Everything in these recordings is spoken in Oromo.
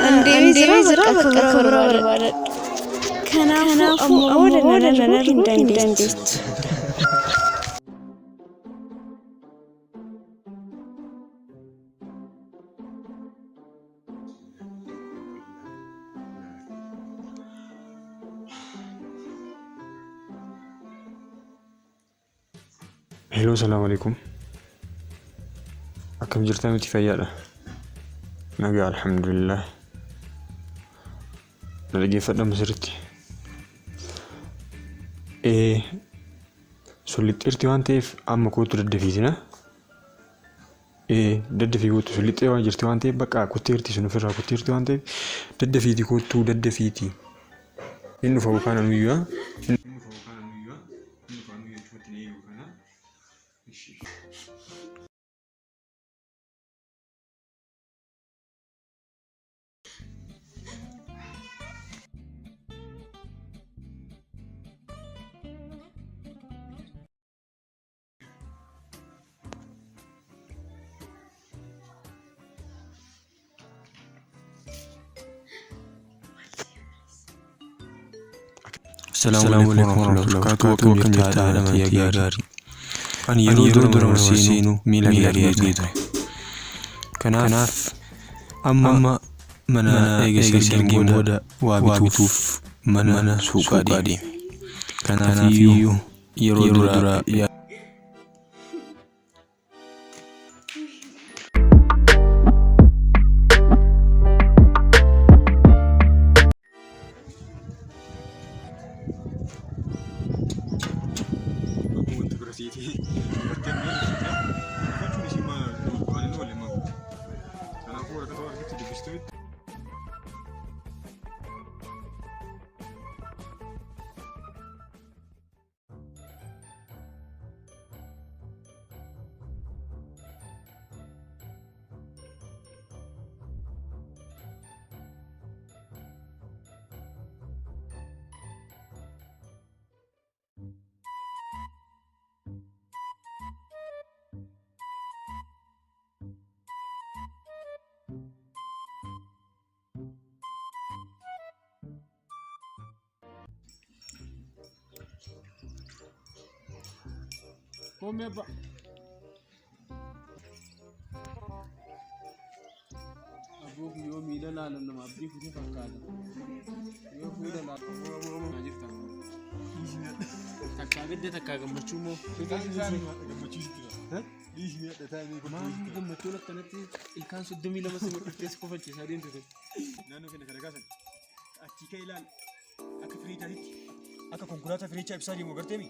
An deemee jira bakka karoora barbaadadhu. Kanaafuu amma booda nan arguu hin dandeessu. Hello, salaam alaikum. Akkam jirtan miti fayyaadha. Nagaa alhamdulillah. Na dhaggeeffadhamu sirriitti. Ee sun lixxeerti waan ta'eef amma kootu daddafiitina. Ee daddafii kootu sun lixxee waan jirti waan ta'eef bakka kutteerti sun ofirraa kutteerti waan ta'eef daddafiiti kootu daddafiiti. Inni dhufa yookaan anuyyuu. Inni dhufa yookaan anuyyuu. Inni dhufa anuyyuu achumatti na eegu kana. Ishi. Assalamu alaikum warahmatullahi wabarakatuh. Akkam jirta haadha amantii gaarii. Ani yeroo dura mana seenu miila argee ture. Kanaaf amma mana eega ergeen booda waa bituuf mana suuqaa deeme. Kanaafiyyuu yeroo dura Koomee abbaa. Abboo yoo miila laalan nama abdii kutee fakkaata. Yoo fuula laalan jirta. Takkaa gadda takkaa gammachuu moo? Maali gammachuun akkanatti ilkaan 32 si mul'iftee si kofalchiisaa deemtu tun. Naannoo keenya kana kaasan achii ka'e ilaali. Akka fireechaatitti akka konkolaataa fireechaa ibsaa deemu agarteemi.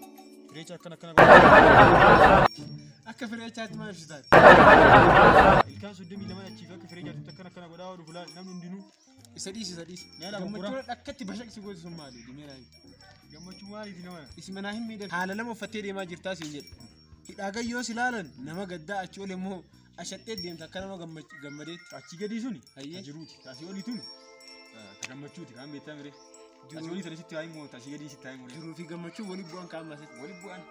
Fireecha akkana akkana godha. Akka fireechaatti maal ibsitaa? Ilkaan 32 achii fi akka fireechaatitti akkana akkana godhaa dhufu laal namni hundinuu. Isa dhiisi isa dhiisi. Yaala konkolaa. Gammachuun akkatti bashaqsi gootu sun maali? Dimeeraa himi. Gammachuu maaliiti nama? Isi manaa hin miidhagdu. Haala lama uffattee deemaa jirtaa siin jedhe. Hidhaa gayyoo si laalan nama gaddaa achi ol immoo ashattee deemta akka nama gammadeetti. Achii gadii suni Hayyee. jiruuti. Asii olii tuni ka gammachuuti kaan beektaa miree. Asii olii tana sitti haa himu asii gadii sitti haa himu. Jiruu fi gammachuun waliin bu'an kaan asitti. Waliin bu'an.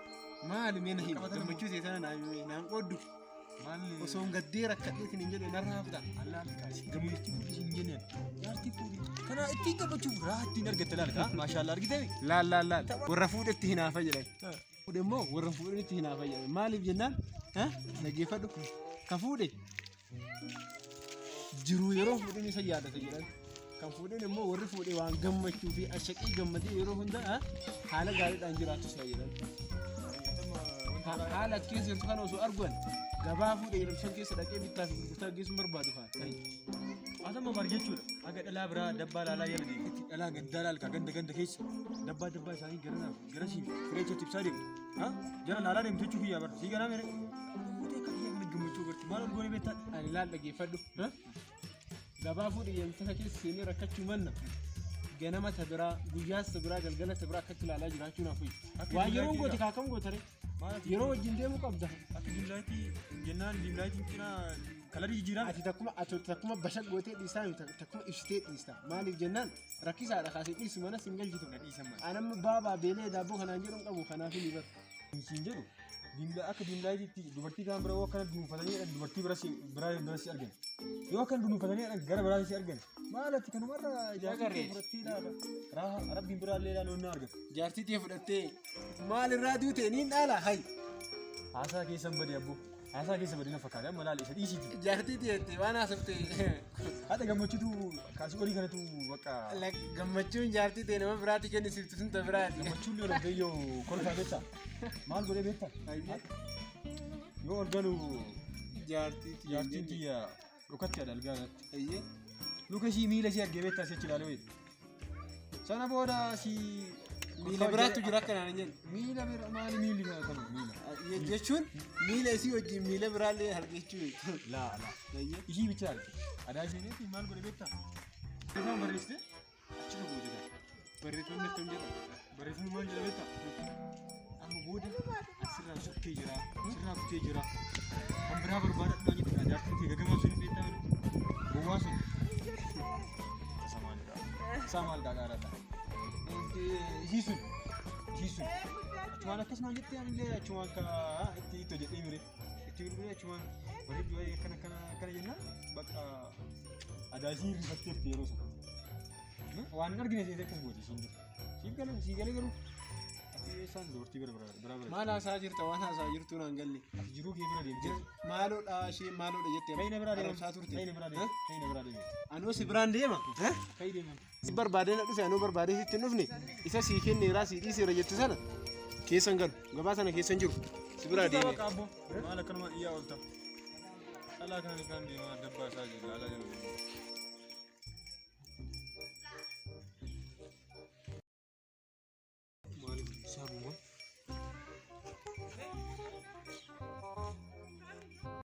Maali mee na himi Qabatan gammachuu ta'e tana naa himi naan qooddu. Maal Osoo hin gaddee rakkadheetiin hin jedhe narraa hafta. Allaan kaasi gammachuu fuudhi hin jenneen. Jaartii fuudhi. Kana ittiin gammachuuf rahaa ittiin argatte laal kaa maashaallah argitee. Laal laal laal warra fuudhetti hinaafa jedhan. Fuudhe immoo warra fuudhanitti hinaafa jedhan. Maaliif jennaan dhaggeeffadhu. Ka fuudhe jiruu yeroo fuudhin isa yaadata jedhan. Kan fuudhin immoo warri fuudhe waan gammachuu fi ashaqii gammadee yeroo hunda haala gaariidhaan jiraatu isa jedhan. Haala ati keessa jirtu kana osoo arguan gabaa fuudhe jedhamu san keessa dhaqee bittaa fi gurgurtaa geessuun barbaadu faa. Atama bar jechuudha. Haga dhalaa biraa dabbaa laalaa jala deemu. Itti dhalaa gaddaa laal kaa ganda ganda keessa dabbaa dabbaa isaanii garanaaf garasii fireechatti ibsaa deemtu. Ha? Jara laalaa deemtu jechuu kiyyaa bar. Sii ganaa mere. Fuutee akka kiyyaa kana gammachuu garti. Maal ol goonee beektaa? Ani laal dhaggeeffadhu. Gabaa fuudhe jedhamtu sana keessa seenee rakkachuu manna. Ganama ta biraa, guyyaas ta biraa, galgala ta biraa akkatti ilaalaa jiraachuu naaf wayya. Akka Waa yeroon dullaatii goote kaa kam goota ree? Maal ati Yeroo wajjin deemuu qabda. Akka diimlaayitii jennaan diimlaayitiin cinaa kalarii jijjiiraa. Ati takkuma bashaq gootee dhiistaa miti takkuma ibsitee dhiista. Maaliif jennaan rakkisaadha kaasee dhiisu mana sin galchitu. Na dhiisan maal? Ani amma baabaa beelee daabboo kanaan jedhu hin qabu kanaaf hin bara. Siin jedhu akka diimlaayitiitti dubartii kaan bira yoo akkana duunfatanii jedhan dubartii bira si biraa bira si argan. Yoo akkana duunfatanii jedhan gara biraa si argan. Maal ati kanumarra jaartii Agarree. fudhattee ilaala. Raaha rabbiin biraallee ilaalu na argata. Jaartii tee fudhattee maal irraa duute niin dhaala hay. Haasaa keessan bade abboo. Haasaa keessa bade na fakkaata amma laala isa dhiisiiti. Jaartii tee waan haasofte. Haadha gammachuutu kaasii olii kanatu bakka Gammachuun jaartii tee nama biraatti kennisiiftu sun ta biraati. Gammachuun yoo dhabdee yoo kolfaa beektaa? Maal godhee beektaa? Yoo ol galu Jaartii tiyya. Jaartiin tiyya dhokatti haadha algaa irratti. Ayyee. Luka ishii miila ishii argee beektaa si'achi ilaalee wayii. Sana booda si Miila biraatu jira akkanaan hin jennu. Miila bira maali miilli kana kanu miila? Jechuun miila isii wajjin miila biraallee argachuu jechuudha. Laa laa. Ayyee. Ishii bicha arge. Adaa isheeneeti maal godhe beektaa? Barreeffama barreessite achi nu goote. Barreeffamni akkam jedha? Barreeffamni maal jedha beektaa? Amma booda asirraa sokkee jira, sirraa kutee jira. Kan biraa barbaadadhaa jette jaartiin kee gagamaa sun beektaa gowwaa sun. Isa maalidha? Isaa maal gaagaadha? Ishii sun, ishii sun. Achumaan akkas naan jettee anillee achumaan ka itti itti hojjedhee mire. Itti bilbilee achumaan bareedduu waayee akkana akkana akkana jennaan bakka adaa ishii rifatteerti yeroo sana. Waan hin argine seetee akkas gooti ishiin jiru. Siif galee sii galee garuu ati eessaan dubartii bira bira bira bira. Maal haasaa jirta waan haasaa jirtu naan galle. Ati jiruu kee bira deemtee. Maaloodha ishee maaloodha jettee Ka'i na biraa deema. arrabsaa turte. Ka'i na biraa deema. Ka'i na biraa deema. Anoo si biraan deema. Ka'i deema. Si barbaadee na dhufe anoo barbaadee sitti hin dhufne isa sii kenneeraa sii dhiiseera jettu sana keessa hin galu gabaa sana keessa hin jiru si biraa deeme. Qaabbo. Maal akkanuma iyyaa oolta. Dhalaa kana kan deemaa dabbaa isaa jira. Dhalaa jala deema.